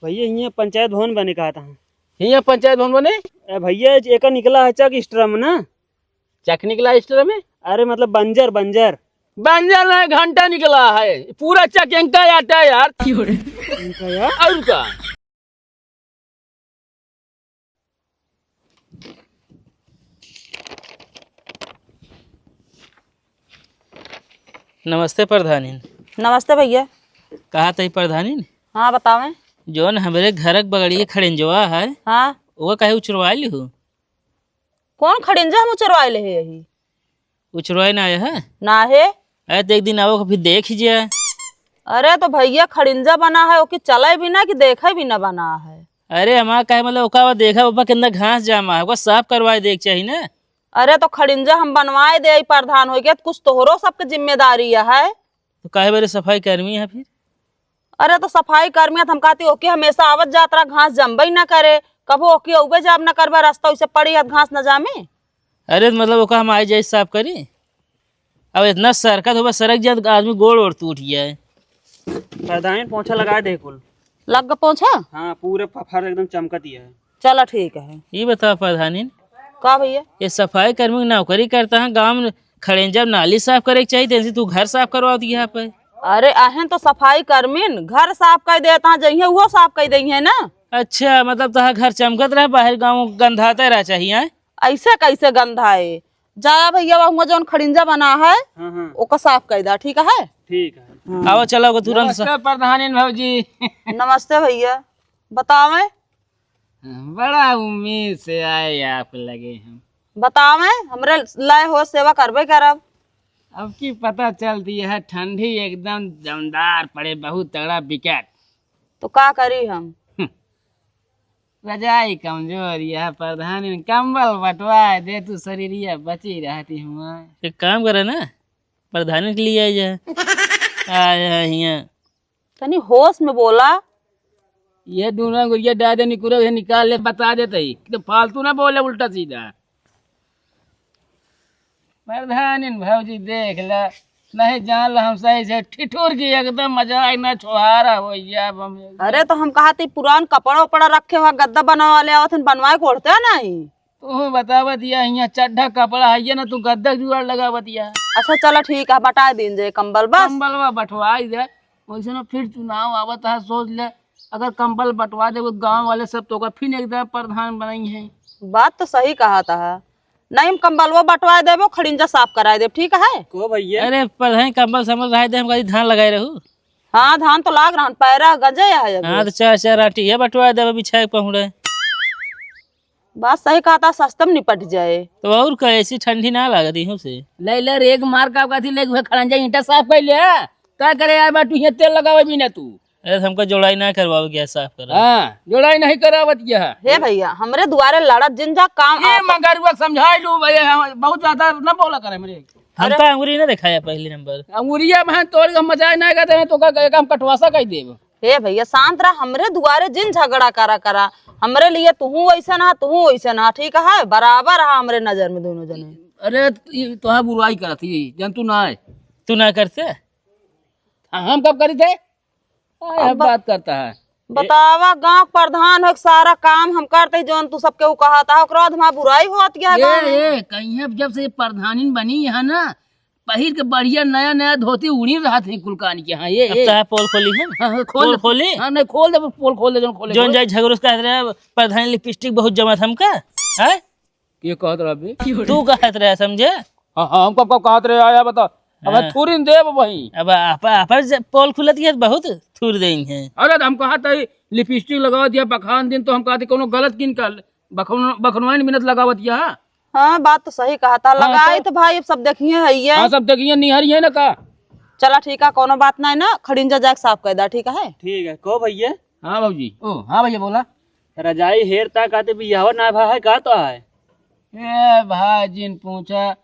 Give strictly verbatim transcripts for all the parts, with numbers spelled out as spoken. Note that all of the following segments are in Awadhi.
भैया, हियाँ पंचायत भवन बने कहा था। हियाँ पंचायत भवन बने? ए भैया, एका निकला है चक स्ट्रम ना। चक निकला स्ट्रम में? अरे मतलब बंजर, बंजर। बंजर ना, घंटा निकला है। पूरा चक एंका आटा है यार। क्यों रे? एंका यार? और का? नमस्ते प्रधानिन। नमस्ते भैया। कहा तई प्रधानिन? हाँ, बतावें। जौन हमरे घर के बगड़ी खड़ेंजवा है, हाँ। वो काहे उचरवा लिहू? कौन खड़ेंजा हम उचरवाए ले है यही? उचरवाए ना आया है? ना है। अरे तो एक दिन आओ, फिर देख ही जाए। अरे तो भैया, खड़िंजा बना है, ओके चले भी ना कि देखे भी ना बना है। अरे हमारा कहे मतलब, ओका बा देखा बाबा कितना घास जामा है, ओका साफ करवाए देख चाहिए ना। अरे तो खड़िंजा हम बनवाए दे, ई प्रधान हो गया, कुछ तोहरो सबके जिम्मेदारी है। तो काहे बरे सफाई कर्मी है फिर? अरे तो सफाई कर्मी है, तो हम कहती ओके हमेशा आवत जात रहा, घास जमबे ही ना करे, कबो ओके अउबे जाब ना करबा, रास्ता उसे पड़ी है, घास न जामे। अरे तो मतलब ओका हम आई जाई साफ करी? अब इतना सरकत होबा, सरक जाए तो आदमी गोड़ ओड़ टूट जाए। प्रधानी पोछा लगा दे कुल। लग गया पोछा? हाँ, पूरे फ-, फर्श एकदम चमकत ही है। चला ठीक है। ये बताओ प्रधानी, का भैया? ये सफाई कर्मी की नौकरी करता है, गाँव में खड़े जब नाली साफ करे के चाहिए, तैसे तू घर साफ करवा दिया यहाँ पे। अरे अहन तो सफाई कर्मी न घर साफ कर देता है, जइहे वो साफ कर देंगे ना। अच्छा, मतलब तोहार घर चमकत रहे, बाहर गाँव गंधाते रह चाहिए, हैं? ऐसे कैसे गंधाए? जा भैया, वहाँ जौन खड़िंजा बना है, हाँ, हाँ। ओका साफ कर दा, ठीक है? ठीक है। हाँ। आओ, चलो, ओके, तुरंत सा- नमस्ते प्रधानिन भौजी। नमस्ते भैया, बतावें। बड़ा उम्मीद से आए आप लगे हम। बतावें, हमरे लाए हो सेवा करबे करब। अब की पता चलती है, ठंडी एकदम दमदार पड़े, बहुत तगड़ा विकेट। तो का करी हम? हम्म। रजाई कमजोर यह प्रधानी, कंबल बंटवाए दे तू, शरीरिया बची रहती हुआ। एक काम करे ना, प्रधानी के लिए आ जा। आ जा हियां। तनी होश में बोला। ये दूनो अंगुरिया डाल दे, निकुरे से निकाल ले, बता देते ही। तो फालतू ना बोले उल्टा सीधा। प्रधानिन भौजी देख ले, नहीं जान ले हम सही से ठिठुर की एकदम मजाक ना छोहारा हो गया अब हम। अरे तो हम कहा थी पुरान कपड़ा उपड़ा रखे हुआ गद्दा बनवा ले आवत हन, बनवाए के ओढ़ते नहीं। तू बतावत या, हियां चड्ढा कपड़ा है ये ना, तू गद्दा जुगाड़ लगावत या। अच्छा चला ठीक है, बटा दीन जे कंबल बस। कंबलवा बंटवाई दे, वैसे ना फिर चुनाव आवत है, सोच ले, अगर कंबल बंटवा देबो गांव वाले सब तो ओकर फिर एकदम प्रधान बनाई है। बात तो सही कहा था, नहीं हम कंबलवा बंटवा देबो, खड़िंजा साफ करा देब, ठीक है? को भैया? अरे प्रधान कंबल संबल रहा दे, हम कहीं धान लगाए रहू। हाँ धान तो लाग रहा, पैरा गंजे है अभी। हाँ तो चार चार आटी है बंटवा देबो, बिछाए पहुड़े। बात सही कहा था, सस्ता में निपट जाए। तो और का, ऐसी ठंडी ना लागत इहू से। ले ले रे, एक मार का कहती ले, वह खड़ंजा ईंटा साफ कर ले। का करे यार, बा तू ये तेल लगावे भी ना तू। अरे तो हमको जोड़ाई ना करवावे गया साफ करा। हाँ, जोड़ाई नहीं करावत गया। हे भैया, हमरे दुआरे लड़त जिन जा काम ये आप। मगरुआ समझाई लू भैया, हम बहुत ज्यादा ना बोला करे हमरे। हम अरे। तो अंगुरी ना दिखाया पहली नंबर। अंगुरिया में तोड़ के मजा ही ना करते हैं, तो का, का हम कटवासा कह देब। हे भैया, शांत रह, हमरे दुआरे जिन झगड़ा करा करा, हमरे लिए तुहू वैसन हा, तुहू वैसन हा, ठीक है, बराबर हा हमरे नजर में दोनों जने। अरे, ई तोहार बुराई करत ही, जन तू ना आए। तू ना करते? हाँ, हम कब करी थे? आए, अब अब ब-, बात करता है। बतावा, गांव के प्रधान हो, सारा काम हम करते ही, जौन तू सबके ऊ कहत हा, ओकरा बाद हमार बुराई होत गया ए, गांव में। ए, कहीं अब जब से प्रधानिन बनी है ना, पहिर के बढ़िया नया नया धोती उड़ी रहा थे कुल कान के। हाँ, ये, अब ये। तो है पोल खोली है? हाँ, हाँ, खोल पोल दे। खोली? हाँ, नहीं, खोल दे, पोल खोल दे, जौन खोले, जौन खोल। जाए झगड़ोस कहत रहे, "प्रधान लिपस्टिक बहुत जमत हमका।" हैं? के कहत रहे बे? तू कहत रहे, समझे? हाँ, हाँ, हमको कब कहत रहे, आया बता। अब हाँ। थोड़ी न देब वही। अब आप, आप जे पोल खुलत है, बहुत थूर देंगे। अरे, तो हम कहा था, लिपस्टिक लगा दिया, बखान दिन तो हम कहते कोनो गलत किन का, बखन-, बखनवाइन मिनत लगावत या। हाँ, बात तो सही कहा था। हाँ, लगाई तो। तो भाई, अब सब देखिए है ये। हाँ, सब देखिए, निहर ये ना का। चला ठीक है, कोनो बात नहीं ना, खड़िंजा जाके साफ कर दा, ठीक है? ठीक है, को भैया? हाँ बाबूजी। ओ, हाँ भैया, बोला। रजाई हेर ता कहते बियाह ना भा है, का तो है? ए भाई, जिन पूछा,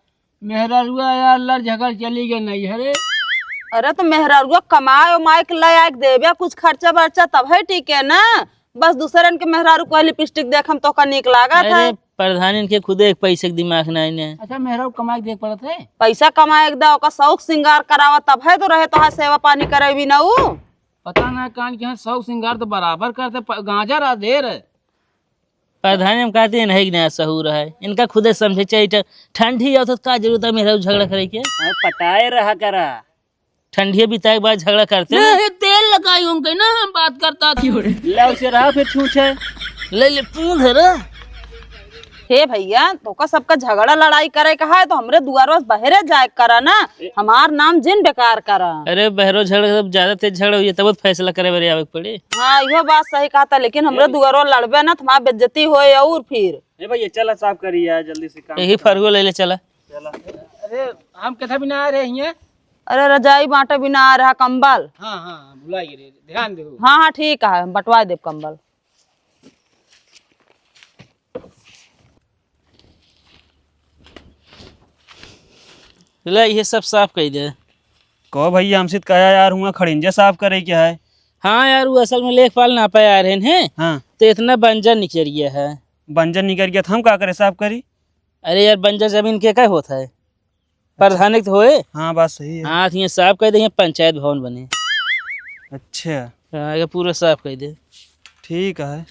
मेहरारुआ यार लड़ झगड़ चली गए नहीं हरे। अरे, तो मेहरारुआ कमाए उमाए के ले आए के देबे कुछ खर्चा बर्चा, तब है ठीक है ना। बस दूसरन के मेहरारू को लिपस्टिक देख हम तो का नीक लागत अरे, है। प्रधानिन के खुदे एक पैसे के दिमाग नहीं ने। अच्छा, मेहरारू कमाए के देख पड़त है? पैसा कमाए के दा, ओका शौक सिंगार करावा, तब है तो रहे, तो सेवा पानी करे भी ना ऊ। पता ना कान के यहाँ सौ सिंगार तो बराबर करते, प-, गांजा रहा ढेर है। प्रधान, हम कहते हैं नहीं कि नया सहूर है, इनका खुदे समझे चाहिए। ठ-, ठंडी आओ तो का जरूरत है मेहरारू झगड़ा करे के? हाँ, पटाए रहा करा। ठंडिया बिताए के बाद झगड़ा करते हैं। नहीं, तेल लगाई उनके ना, हम बात करता था। ले उसे रहा फिर छूछे। ले ले पूंछ रे। हे भैया, तोका सबका झगड़ा लड़ाई करे का है तो हमरे दुआरवा से बहरे जाए के करा ना, ए- हमार नाम जिन बेकार करा। अरे बहरो झगड़ा, जब ज्यादा तेज झगड़ा हुई तब फैसला करे बरे आवे के पड़ी। हाँ, इहो बात सही कहता, लेकिन हमरे ए- दुआरवा लड़बे ना तो हमार बेइज्जती होए और फिर। ए भैया, चला साफ करी यार, जल्दी से काम यही करो। फरुआ ले ले चला। चला। अरे, हम कथा भी ना आ रहे हैं। अरे, रजाई बांटे भी ना आ रहा, कंबल। हाँ, हाँ, हाँ, भुला गए रे, ध्यान दे। हाँ, हाँ, ठीक है, हम बंटवा देब कंबल। ले, ये सब साफ कर दे। कहो भैया, हमसे तो कहा यार, हुआ खड़िंजा साफ करे क्या है? हाँ यार, वो असल में लेखपाल नापे आ रहे हैं, हाँ। तो इतना बंजर निकल गया है। बंजर निकल गया तो हम का करे, साफ करी? अरे यार, बंजर जमीन के का होता है? प्रधान एक तो होए। हाँ, बात सही है। हाँ, तो ये साफ कर दे, ये पंचायत भवन बने। अच्छा। हाँ, ये पूरा साफ कर दे। ठीक है।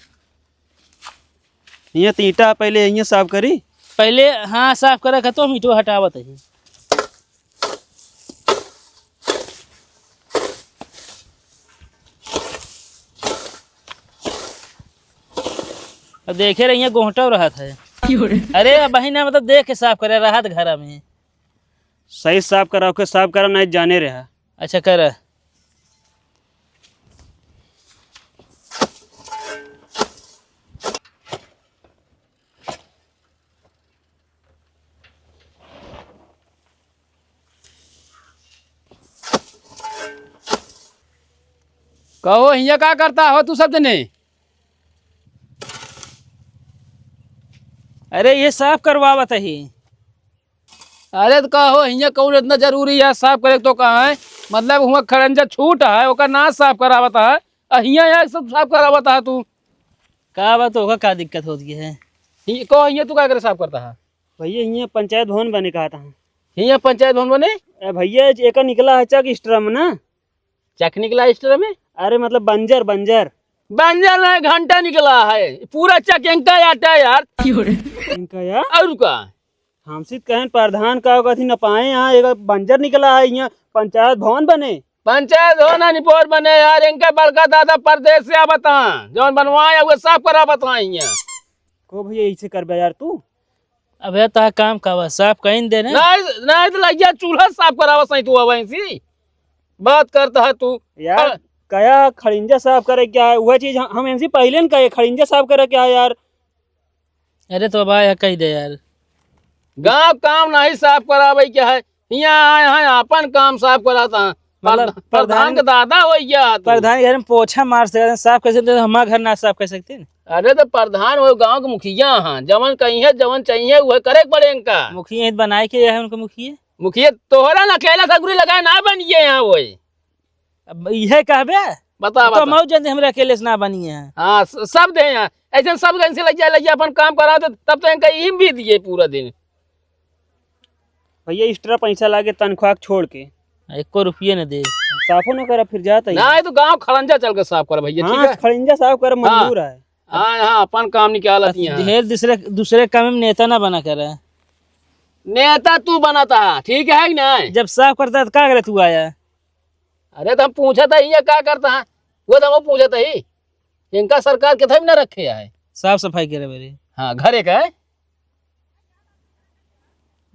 ये तो ईंटा पहले ये साफ करी। पहले, हाँ, साफ करे का तो हम ईंटो हटावत है। अब देखे रहिए, गोहटो रहत है। क्यों रे? अरे, अब बहिना, मतलब, देख के साफ करे, रहत घर में। सही साफ करा, ओके साफ करा, नहीं जाने रहा। अच्छा, करा। कहो, हियाँ का करता हो तू सब जने? अरे, ये साफ करवावत ही। अरे, तो कहो, हियाँ कौन इतना जरूरी है साफ करे, तो कहाँ है? मतलब, हुआँ खड़ंजा छूट है, ओकर ना साफ करावत है, आ हियाँ यार सब साफ करावत है तू। का बात, ओका का दिक्कत होती है? ही-, कहो, हियाँ तू का करे साफ करता है? भैया, हियाँ पंचायत भवन बने कहा था। हियाँ पंचायत भवन बने? ए भैया, एका निकला है चक स्ट्रम ना। चक निकला स्ट्रम में? अरे, मतलब बंजर, बंजर। बंजर नहीं, घंटा निकला है। पूरा चक एंका आटा है यार। क्यों रे? एंका या? और का? हमसे तो कहें प्रधान का कथी न पाए, यहाँ एक बंजर निकला है, यहाँ पंचायत भवन बने। पंचायत भवन ना निपोर बने यार, इनका बड़का दादा परदेस से आवत हैं, जौन बनवाए हैं, वो साफ करावत हैं यहाँ। को भैया, ऐसे करबे यार तू? अबे, तोहार काम का बा? साफ कहीं दे ने। नहीं, नहीं तो लगिया चूल्हा साफ करावत सही तू अब ऐसी बात करता है तू। यार, हाँ। कया खड़िंजा साफ करे क्या है? वह चीज हम, हम इनसे पहले न कहे, खड़िंजा साफ करे क्या है यार? अरे तो अब आया कह दे यार। गाँव काम नहीं साफ करावे क्या है? यहाँ आए हैं, अपन काम साफ कराता है। मतलब प्रध-, प्रधान प्रधान के दादा हो गया तू। प्रधान घर में पोछा मार सकते हैं, साफ कर सकते हैं, हमारा घर ना साफ कर सकते हैं? अरे तो प्रधान हो, गाँव के मुखिया हैं, जवन कहीं है, जवन चाहिए, वह करे के पड़े इनका। मुखिया ही बनाए के है उनको मुखिया। मुखिया तोहरा ना अकेला सगुरी लगाए ना बनिए यहाँ वही। अब इहे कहबे? बता, तो बता। मऊ जल्दी हमरे अकेले से ना बनिए हैं। हाँ, स-, सब दे यहाँ। ऐसे सब कहीं से लग जाए, लग जाए, अपन काम करा दे, तब तो इनका ईम भी दिए पूरा दिन। भैया, एक्स्ट्रा पैसा लागे तनख्वाह के छोड़ के। एको रुपये न दे। साफो न करा, फिर जाता ही। ना, ये तो गाँव खड़ंजा चल के साफ कर भैया, हाँ, ठीक है? खड़ंजा साफ कर हाँ। मजदूर है। हाँ, हाँ, अपन काम निकालत बस यहाँ। ढेर दूसरे, दूसरे काम में नेता ना बना करे। नेता तू बनाता, ठीक है कि नहीं? जब साफ करता है तो का करे तू आया? अरे तो हम पूछा था, ये का करता है? वो तो हम पूछा था ही। इनका सरकार के थम ना रखे है। साफ सफाई करे मेरे। हाँ, घरे का है।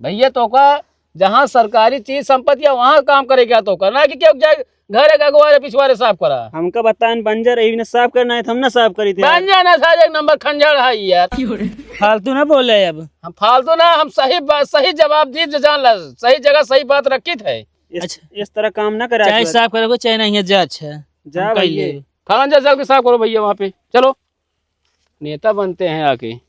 भैया, तोका जहाँ सरकारी चीज संपत्ति है, वहाँ काम करे क्या तोका? ना कि क्यों जाए घरे का अगवारे पिछवारे साफ करा। हमका बताएं, बंजर यही ने साफ करना है, तो हम ना साफ करी थे। बंजर ना सारे एक नंबर खंजर है यार। फालतू ना बोले अब। हम फालतू ना, हम सही बात, सही जवाब दी जो जान ला, सही जगह सही बात रखी थे। इस, अच्छा। इस तरह काम ना करा चाहे करो। साफ करे को, चाहे नहीं है, जा अच्छा। जा हम कह भैया। ले। खड़ंजा चल के साफ करो भैया वहाँ पे। चलो। नेता बनते हैं आके।